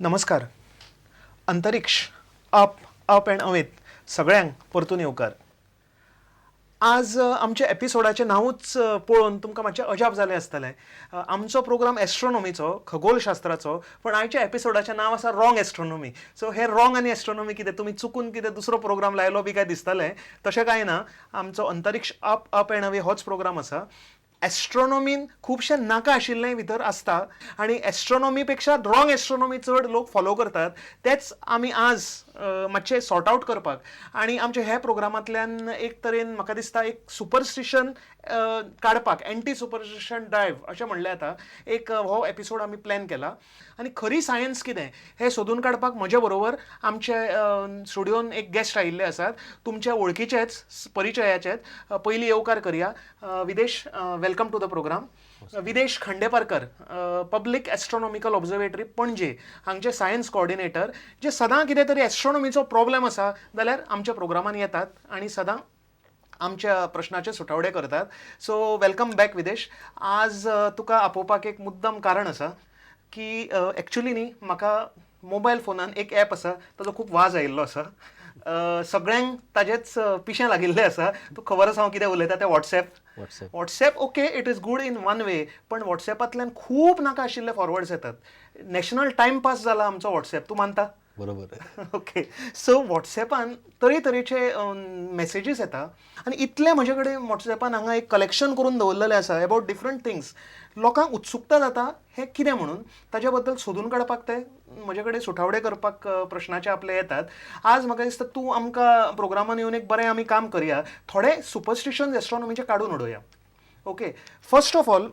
नमस्कार. अंतरिक्ष up up and अवेत सगळ्यांक परतून येवकार. आज आमच्या एपिसोडाचें नांवूच पळोवन तुमकां मातशें अजाप जालें आसतलें. आमचो प्रोग्राम एस्ट्रोनॉमीचो, खगोलशास्त्राचो, पण आयच्या एपिसोडाचें नांव आसा रॉंग एस्ट्रोनॉमी. सो हे रॉंग आनी एस्ट्रोनॉमी कितें, तुमी चुकून कितें दुसरो प्रोग्राम लायलो बी काय दिसतलें. तशें कांय ना. आमचो अंतरिक्ष अप अप अँड अवे होच प्रोग्राम आसा. एस्ट्रोनॉमीन खुबशें नाका आशिल्लें भितर आसता आनी एस्ट्रोनॉमी पेक्षा रॉंग एस्ट्रोनॉमी चड लोक फॉलो करतात. तेच आमी आज मातशें सॉर्ट आउट करपाक आनी आमच्या ह्या प्रोग्रामांतल्यान एक तरेन म्हाका दिसता एक सुपरस्टिशन काडपाक, एंटी सुपरस्टिशन ड्रायव्ह अशें म्हणलें जाता, एक हो एपिसोड आमी प्लॅन केला. आनी खरी सायन्स कितें हें सोदून काडपाक म्हजे बरोबर आमचे स्टुडियोन एक गेस्ट आयिल्ले आसात, तुमच्या वळखीचेच, परिचयाचेच. पयलीं येवकार करया. विदेश, welcome to the program. Videsh Khandeparkar, public astronomical observatory, Panaji हांगचे सायन्स कॉर्डिनेटर, जे सदां कितें तरी एस्ट्रॉनॉमीचो प्रॉब्लेम आसा जाल्यार आमच्या प्रोग्रामान येतात आनी सदां आमच्या प्रश्नाचे सुटावडे करतात. So welcome back Videsh. आज तुका आपोवपाक एक मुद्दम कारण आसा की एक्चुली न्ही, म्हाका मोबायल फोनान एक एप आसा, ताजो खूब वाज आयिल्लो आसा. सगळ्यांक ताजेच पिशें लागिल्लें आसा. तूं खबर आसा हांव कितें उलयता तें? WhatsApp. WhatsApp. WhatsApp, okay, it is good in one way, पण वॉट्सॅपांतल्यान खूब नाका आशिल्ले फॉरवर्ड्स येतात. नॅशनल टायमपास जाला आमचो वॉट्सॅप, तूं मानता? बरोबर. ओके, सो वॉट्सॅपान तरेतरेचे मॅसेजीस येता आनी इतले म्हजे कडेन वॉट्सॅपान हांगा एक कलेक्शन करून दवरलेलें आसा अबाउट डिफरंट थिंग्स. लोकांक उत्सुकता जाता हें कितें म्हणून, ताजे बद्दल सोदून काडपाक ते म्हजे कडेन सुटावडे करपाक प्रश्नाचे आपले येतात. आज म्हाका दिसता तूं आमकां प्रोग्रामान येवन एक बरें आमी काम करया, थोडे सुपरस्टिशन्स एस्ट्रॉनॉमीचे काडून उडोवया. ओके, फर्स्ट ऑफ ऑल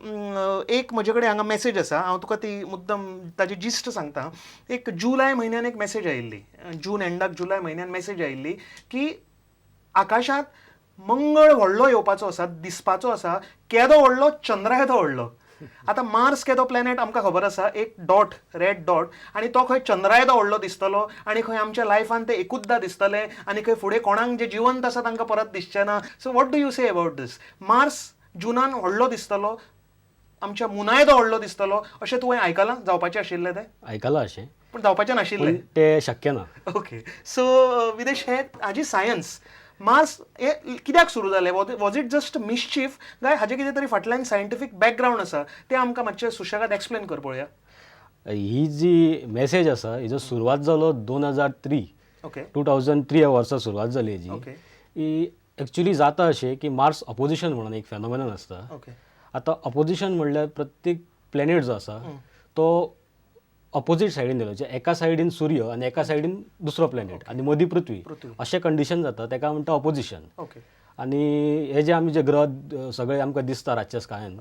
एक म्हजे कडेन हांगा मॅसेज आसा, हांव तुका ती मुद्दम ताजी जिस्ट सांगता. एक जुलय म्हयन्यान एक मॅसेज आयिल्ली, जून एंडाक जुलय म्हयन्यान मॅसेज आयिल्ली की आकाशांत मंगळ व्हडलो येवपाचो आसा, दिसपाचो आसा. केदो व्हडलो? चंद्रा येदो व्हडलो. आतां मार्स केदो प्लॅनेट आमकां खबर आसा, एक डॉट, रेड डॉट, आनी तो खंय चंद्रा येदो व्हडलो दिसतलो आनी खंय आमच्या लायफान ते एकूचदा दिसतले आनी खंय फुडें कोणाक जे जिवंत आसा तांकां परत दिसचें ना. So what do you say about this? Mars जुनान व्हडलो दिसतलो, आमच्या मुना येदो व्हडलो दिसतलो, अशें तुवें आयकलां? जावपाचें आशिल्लें तें? आयकलां अशें. पूण जावपाचें नाशिल्लें. पूण तें शक्य ना. ओके, सो विदेश, हे हाजी सायन्स, मार्स हे कित्याक सुरू जालें? Was it just mischief काय हाजे कितें तरी फाटल्यान सायंटिफीक बॅकग्रावंड आसा? तें आमकां मातशें सुशेगाद एक्सप्लेन कर पळोवया. ही जी मेसेज आसा, हिजो सुरवात जालो 2003. 2003 ह्या वर्सा सुरवात जाली हेजी. ही एक्चुली जाता अशें की मार्स अपोजिशन म्हणून एक फेनोमेनन आसता. आतां अपोजिशन म्हणल्यार प्रत्येक प्लॅनेट जो आसा तो अपोजीट सायडीन गेलो, म्हणजे एका सायडीन सूर्य आनी एका सायडीन दुसरो प्लॅनेट आनी मदीं पृथ्वी. पृथ्वी. अशें कंडिशन जाता, ताका म्हणटा अपोजिशन. आनी हे जे आमी जे ग्रह सगळे आमकां दिसता रातच्या स्कायान,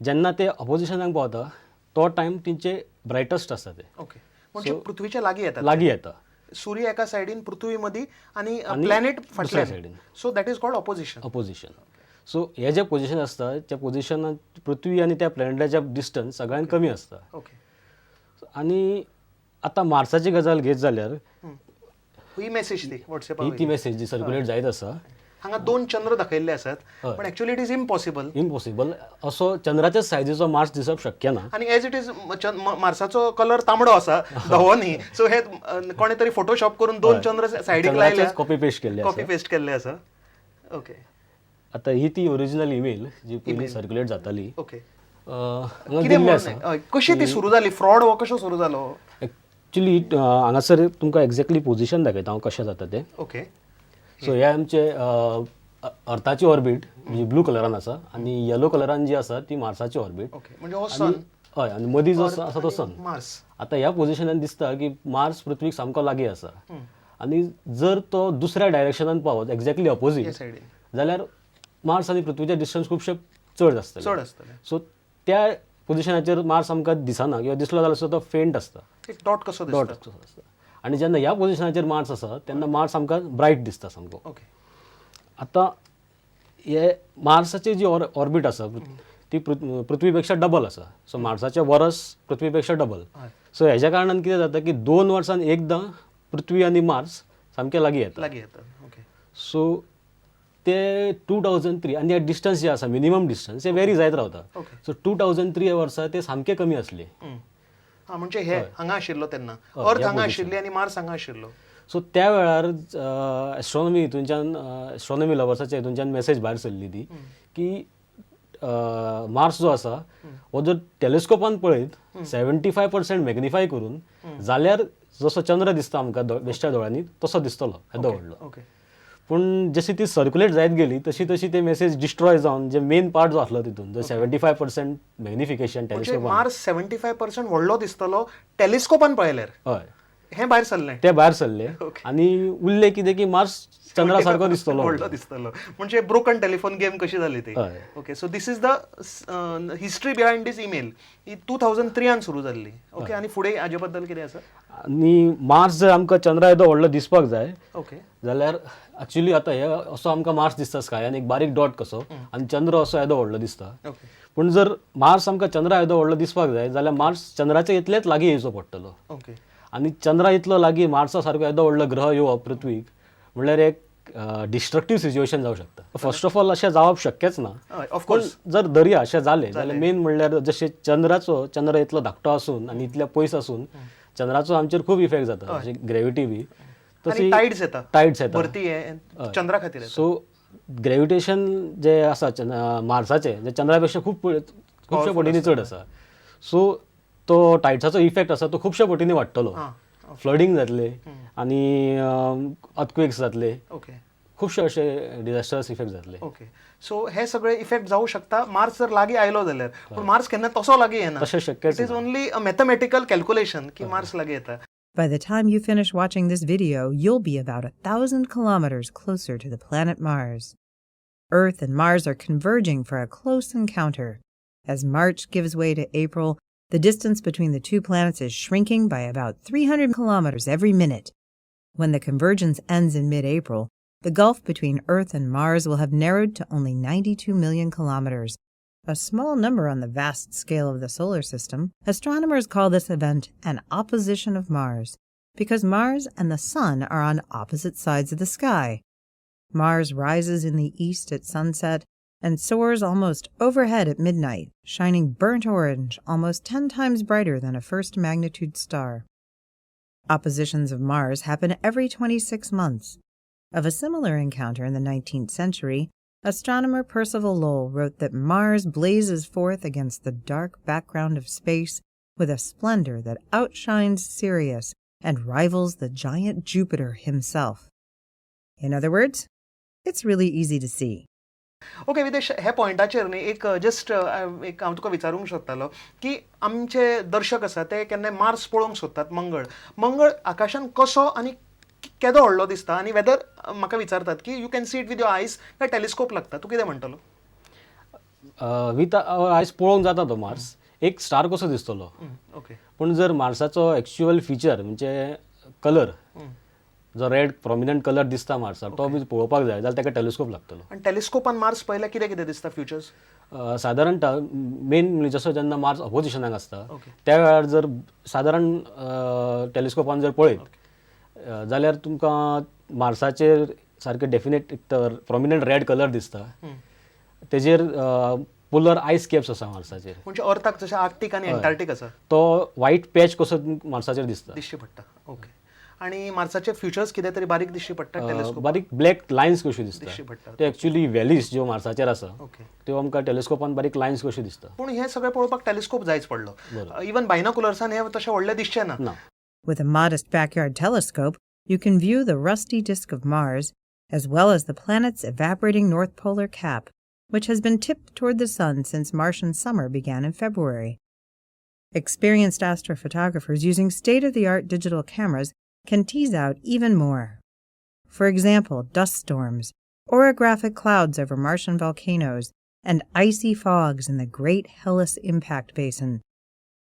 जेन्ना ते अपोजिशनाक पावता तो टायम तेंचे ब्रायटस्ट आसता ते. ओके, म्हणजे पृथ्वीच्या लागीं येतात. लागीं येता. सूर्य एका सायडीन, पृथ्वी मदीं आनी आनी प्लॅनेट दुसऱ्या फाटल्यान. सायडीन. So that is called opposition. Opposition. So हे जे पोजिशन आसता, त्या पोजिशनात पृथ्वी आनी त्या प्लॅनेटाच्या डिस्टन्स सगळ्यात कमी आसता. आनी आतां मार्साची गजाल घेत जाल्यार ही मेसेज ती वॉट्सॅपा ही ती मेसेज जी सर्क्युलेट जायत आसा. हांगा दोन चंद्र दाखयल्ले आसात, पण actually it is impossible. Impossible. असो चंद्राच्याच सायजीचो मार्स दिसप शक्य ना. आणि एज it is मार्साचो कलर तांबडो आसा, धवो न्ही. सो हे कोणे तरी फोटोशॉप करून दोन चंद्र सायडीक लायले. कॉपी पेस्ट केल्ले. कॉपी पेस्ट केल्ले आसा, ओके. आतां ही ती ओरिजिनल ईमेल जी पयलीं सर्क्युलेट जाताली. हांगा कितें दिल्लें म्हणून आसा. हय, कशी ती सुरू जाली? फ्रॉड हो कसो सुरू जालो? एक्चुली हांगासर तुमकां एक्झॅक्टली पोझिशन दाखयता हांव, कशें जाता तें. सो हे आमचे अर्थाची ऑर्बीट जी ब्लू कलरान आसा आनी येलो कलरान जी आसा ती मार्साची ऑर्बीट. ओके, म्हणजे हो सन. हय, आनी मदीं जो आसा तो सन. मार्स. आतां ह्या पोझिशनान दिसता की मार्स पृथ्वीक सामको लागीं आसा आनी जर तो दुसऱ्या डायरेक्शनान पावत, एक्झॅक्टली अपोजीट, ह्या सायडीन, जाल्यार मार्स आनी पृथ्वीचें डिस्टन्स खुबशें चड आसतलें. चड आसतलें. सो त्या पोझिशनाचेर मार्स आमकां दिसना किंवा दिसलो जाल्यार सुद्दां तो फेंट आसता. एक डॉट कसो दिसता. डॉट कसो आसता. आनी जेन्ना ह्या पोझिशनाचेर मार्स आसा तेन्ना मार्स आमकां ब्रायट दिसता सामको. आतां हे मार्साची जी ऑर्बीट आसा ती पृथ्वी पेक्षा डबल आसा. सो मार्साचें वरस पृथ्वी पेक्षा डबल. सो हेज्या कारणान कितें जाता की 2 वर्सान एकदां पृथ्वी आनी मार्स सामके लागीं येता. लागीं येतात, ओके. सो ते 2003 आनी हे डिस्टन्स जे आसा, मिनिमम डिस्टन्स, हे वेरी जायत रावता. सो 2003 ह्या वर्सा ते सामके कमी आसले. हा, म्हणजे हे हांगा आशिल्लो तेन्ना, हय, अर्थ ह्या हांगा position. आशिल्ली आनी मार्स हांगा आशिल्लो. सो त्या वेळार एस्ट्रॉनॉमी हितूनच्यान, एस्ट्रॉनॉमी लवर्साच्या हितूनच्यान मेसेज भायर सरली ती की मार्स जो आसा हो जर टेलिस्कोपान पळयत 75% मॅग्निफाय करून जाल्यार जसो चंद्र दिसता आमकां बेश्ट्या दोळ्यांनी तसो दिसतलो येदो व्हडलो. पूण जशी ती सर्क्युलेट जायत गेली तशी तशी ते मेसेज डिस्ट्रॉय जावन जे मेन पार्ट जो आसलो तितून जो 75% मॅग्निफिकेशन म्हणजे टेलिस्कोपान मार्स 75% व्हडलो दिसतलो टेलिस्कोपान पळयल्यार, हय, हें भायर सरलें. ते भायर सरले आनी उरले कितें की मार्स चंद्रा सारको दिसतलो. व्हडलो दिसतलो म्हणजे ब्रोकन टेलिफोन गेम कशी जाली ती. हय. Okay, so this is the history behind this email. ही 2003 सुरू जाल्ली. ओके, आनी फुडें हाजे बद्दल कितें आसा? आनी मार्स जर आमकां चंद्रा येदो व्हडलो दिसपाक जाय जाल्यार एक्चुली आतां हे असो आमकां मार्स दिसता स्कायान एक बारीक डॉट कसो आनी चंद्र असो येदो व्हडलो दिसता. पूण जर मार्स आमकां चंद्रा येदो व्हडलो दिसपाक जाय जाल्यार मार्स चंद्राच्या इतलेच लागीं येवचो पडटलो. आनी चंद्रा इतलो लागीं मार्सा सारको येदो व्हडलो ग्रह येवप पृथ्वीक म्हणल्यार एक डिस्ट्रक्टीव सिच्युएशन जावं शकता. फर्स्ट ऑफ ऑल अशें जावप शक्यच ना. हय, ऑफ पूण कोर्स. जर दर्या अशें जालें जाल्यार मेन म्हणल्यार जशें चंद्राचो, चंद्र इतलो धाकटो आसून आनी इतल्या पयस आसून चंद्राचो आमचेर खूब इफेक्ट जाता, जशें ग्रेविटी बी आनी टायड्स येता. टायड्स येता. भरती हे चंद्रा खातीर येता. सो ग्रेविटेशन जे आसा मार्साचें, जे चंद्रा पेक्षा खूब खुबशे पटींनी चड आसा. सो तो टायड्साचो इफेक्ट आसा तो खुबशा पटींनी वाडटलो. फ्लडींग जातले आनी अर्थक्वेक्स जातले, खुबशे अशे डिजास्टरस इफेक्ट जातले. ओके, सो हे सगळे इफेक्ट जावं शकता मार्स जर लागीं आयलो जाल्यार. पूण मार्स केन्ना तसो लागीं येना. तशें शक्यच It is only a mathematical calculation की मार्स लागीं येता. By the time you finish watching this video, you'll be about 1,000 kilometers closer to the planet Mars. Earth and Mars are converging for a close encounter. As March gives way to April, the distance between the two planets is shrinking by about 300 kilometers every minute. When the convergence ends in mid April, the gulf between Earth and Mars will have narrowed to only 92 million kilometers, a small number on the vast scale of the solar system. Astronomers call this event an opposition of Mars because Mars and the Sun are on opposite sides of the sky. Mars rises in the east at sunset and soars almost overhead at midnight, shining burnt orange, almost 10 times brighter than a first magnitude star. Oppositions of Mars happen every 26 months. Of a similar encounter in the 19th century, astronomer Percival Lowell wrote that Mars blazes forth against the dark background of space with a splendor that outshines Sirius and rivals the giant Jupiter himself. In other words, it's really easy to see. Okay विदेश, हे पॉयंटाचेर न्ही एक just एक हांव तुका विचारूंक सोदतालो की आमचे दर्शक आसा ते केन्नाय मार्स पळोवंक सोदतात, मंगळ. मंगळ आकाशान कसो आनी केदो व्हडलो दिसता आनी वेदर म्हाका विचारतात की you can see it with your eyes काय टेलिस्कोप लागता, तूं कितें म्हणटलो? विथ आयज पळोवंक जाता तो मार्स एक स्टार कसो दिसतलो. पूण जर मार्साचो एक्च्युअल फिचर म्हणजे कलर जो रेड प्रोमिनंट कलर दिसता मार्सार तो बी पळोवपाक जाय जाल्यार ताका टेलिस्कोप लागतलो. आनी टेलिस्कोपान मार्स पळयल्यार कितें कितें दिसता फिचर्स? सादारणतः मेन म्हणजे जसो जेन्ना मार्स अपोजिशनाक आसता त्या वेळार जर सादारण टेलिस्कोपान जर पळयत जाल्यार तुमकां मार्साचेर सारकें डेफिनेट एक तर प्रोमिनंट रेड कलर दिसता. तेजेर पोलर आयस कॅप्स आसा मार्साचेर. म्हणजे अर्थाक जशें आर्क्टीक आनी एंटार्क्टीक आसा. तो व्हायट पॅच कसो मार्साचेर दिसता. दिश्टी पडटा, ओके. आनी मार्साचे फिचर्स कितें तरी बारीक दिश्टी पडटा टेलिस्कोप? बारीक ब्लॅक लायन्स कश्यो दिसता. दिश्टी पडटा. त्यो एक्चुली व्हॅलीज ज्यो मार्साचेर आसा त्यो आमकां टेलिस्कोपान बारीक लायन्स कश्यो दिसता. पूण हें सगळें पळोवपाक टेलिस्कोप जायच पडलो. इवन बायनाकुलर्सान हें तशें व्हडलें दिसचें ना. ना. With a modest backyard telescope, you can view the rusty disk of Mars, as well as the planet's evaporating north polar cap, which has been tipped toward the sun since Martian summer began in February. Experienced astrophotographers using state of the art digital cameras can tease out even more. For example, dust storms, orographic clouds over Martian volcanoes, and icy fogs in the Great Hellas Impact Basin.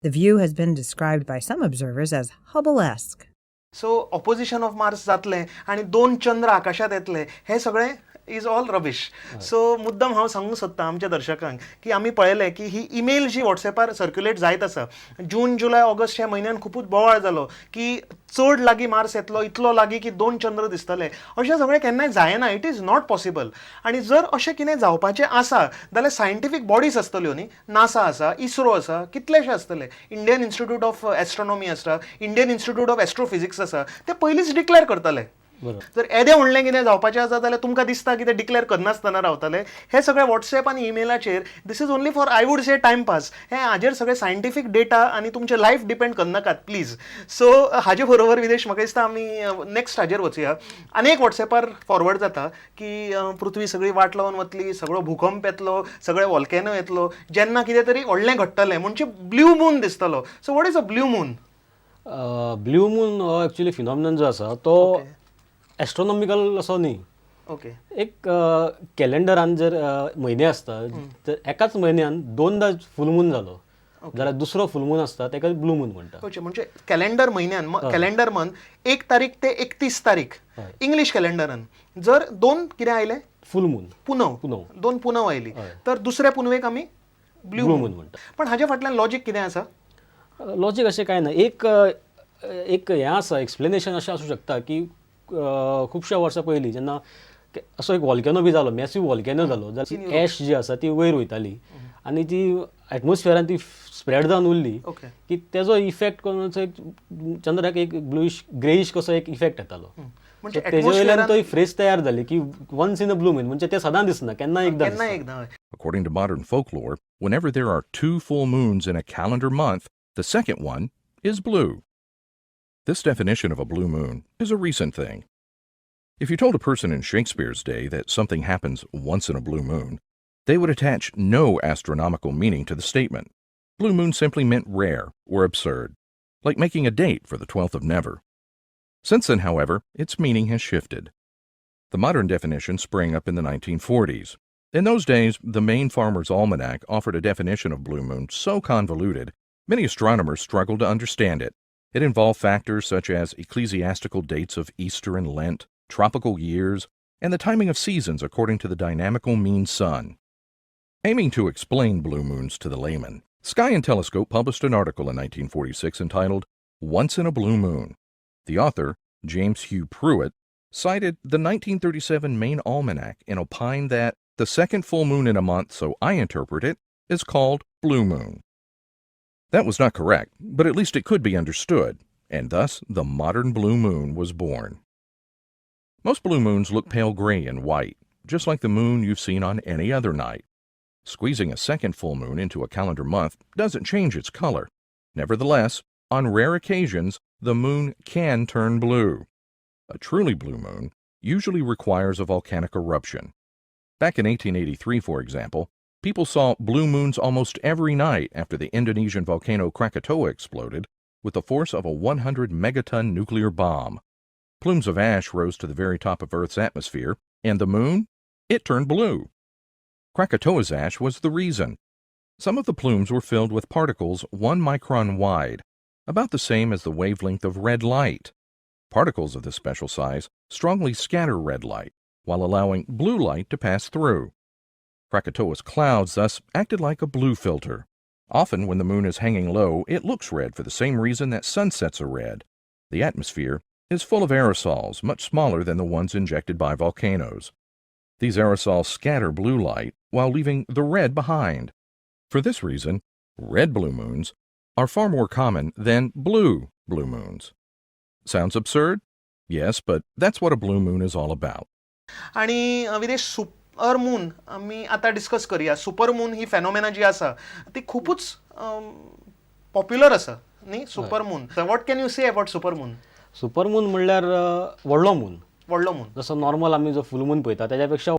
The view has been described by some observers as Hubble esque. So opposition of Mars जातलें आनी दोन चंद्र आकाशात येतले, हें सगळें Is all rubbish. So मुद्दम हांव सांगूंक सोदतां आमच्या दर्शकांक की आमी पळयलें की ही ईमेल जी वॉट्सॅपार सर्क्युलेट जायत आसा, जून, जुलय, ऑगस्ट ह्या म्हयन्यान खुबूच बोवाळ जालो की चड लागीं मार्स येतलो, इतलो लागीं की दोन चंद्र दिसतले. अशें सगळें केन्नाय जायना. It is not possible. आनी जर अशें कितें जावपाचें आसा जाल्यार सायंटिफीक बॉडीज आसतल्यो न्ही. नासा आसा, इस्रो आसा, कितलेशे आसतले, इंडियन इन्स्टिट्यूट ऑफ एस्ट्रॉनॉमी आसा, इंडियन इन्स्टिट्यूट ऑफ एस्ट्रोफिजिक्स आसा, ते पयलींच डिक्लेअर करतले. जर येदें व्हडलें कितें जावपाचें आसा जाल्यार तुमकां दिसता की ते डिक्लेअर करनासतना रावतले? हे सगळे वॉट्सॅप आनी ईमेलाचेर, this is only for, I would say, time pass. हे हाजेर सगळे सायंटिफीक डेटा आनी तुमचें लायफ डिपेंड करनाकात प्लीज. सो हाजे बरोबर, विदेश, म्हाका दिसता आमी नॅक्स्ट हाजेर वचुया. आनी एक वॉट्सॅपार फॉरवर्ड जाता की पृथ्वी सगळी वाट लावन वतली, सगळो भूकंप येतलो, सगळे वॉल्केनो येतलो जेन्ना कितें तरी व्हडलें घडटलें, म्हणजे ब्ल्यू मून दिसतलो. So what is a blue moon? Blue moon हो एक्चुली फिनॉमिनन जो आसा तो एस्ट्रॉनॉमिकल असो न्ही. एक कॅलेंडरान जर म्हयने आसता तर एकाच म्हयन्यान दोनदा फूल मून जालो जाल्यार दुसरो फूल मून आसता ताका ब्लू मून म्हणटा. ओके, म्हणजे कॅलेंडर म्हयन्यान, कॅलेंडर मंथ 1 तारीख ते 31 तारीख, इंग्लीश कॅलेंडरान जर दोन कितें आयलें? फूल मून. पुनव. पुनव. दोन पुनव आयली तर दुसऱ्या पुनवेक आमी ब्ल्यू ब्लू मून म्हणटा. पण हाज्या फाटल्यान लॉजीक कितें आसा? लॉजीक अशें कांय ना. एक एक हें आसा, एक्सप्लेनेशन अशें आसूं शकता की खुबश्या वर्सां पयलीं जेन्ना असो एक वॉल्केनो बी जालो, मॅसीव वॉल्केनो जालो जाल्यार एश जी आसा ती वयर वयताली आनी ती एटमॉस्फियरान ती स्प्रेड जावन उरली की तेजो इफेक्ट करून असो एक चंद्राक एक ब्लूइश ग्रेइश कसो एक इफेक्ट येतालो. म्हणजे So तेजे वयल्यान तो फ्रेज तयार जाली की once in a blue moon, म्हणजे ते सदां दिसना, केन्ना एकदां केन्ना दिसता. एकदां, हय. According to modern folklore, whenever there are two full moons in a calendar month, the second one is blue. This definition of a blue moon is a recent thing. If you told a person in Shakespeare's day that something happens once in a blue moon, they would attach no astronomical meaning to the statement. Blue moon simply meant rare or absurd, like making a date for the 12th of Never. Since then, however, its meaning has shifted. The modern definition sprang up in the 1940s. In those days, the Maine Farmer's Almanac offered a definition of blue moon so convoluted, many astronomers struggled to understand it. It involved factors such as ecclesiastical dates of Easter and Lent, tropical years, and the timing of seasons according to the dynamical mean sun. Aiming to explain blue moons to the layman, Sky and Telescope published an article in 1946 entitled Once in a Blue Moon. The author, James Hugh Pruitt, cited the 1937 Maine Almanac and opined that the second full moon in a month, so I interpret it, is called blue moon. That was not correct, but at least it could be understood, and thus the modern blue moon was born. Most blue moons look pale gray and white, just like the moon you've seen on any other night. Squeezing a second full moon into a calendar month doesn't change its color. Nevertheless, on rare occasions, the moon can turn blue. A truly blue moon usually requires a volcanic eruption. Back in 1883, for example, people saw blue moons almost every night after the Indonesian volcano Krakatoa exploded with the force of a 100 megaton nuclear bomb. Plumes of ash rose to the very top of Earth's atmosphere, and the moon? It turned blue. Krakatoa's ash was the reason. Some of the plumes were filled with particles 1 micron wide, about the same as the wavelength of red light. Particles of this special size strongly scatter red light while allowing blue light to pass through. Krakatoa's clouds thus acted like a blue filter. Often, when the moon is hanging low, it looks red for the same reason that sunsets are red. The atmosphere is full of aerosols much smaller than the ones injected by volcanoes. These aerosols scatter blue light while leaving the red behind. For this reason, red blue moons are far more common than blue blue moons. Sounds absurd? Yes, but that's what a blue moon is all about. आणि विदेश, super मून आमी आतां discuss करया. Super मून ही phenomena जी आसा ती खुबूच popular आसा न्ही. Super moon, what can you say about super moon? Super moon म्हणल्यार व्हडलो मून. व्हडलो मून. जसो नॉर्मल आमी जो फूल मून पळयता तेज्या पेक्षा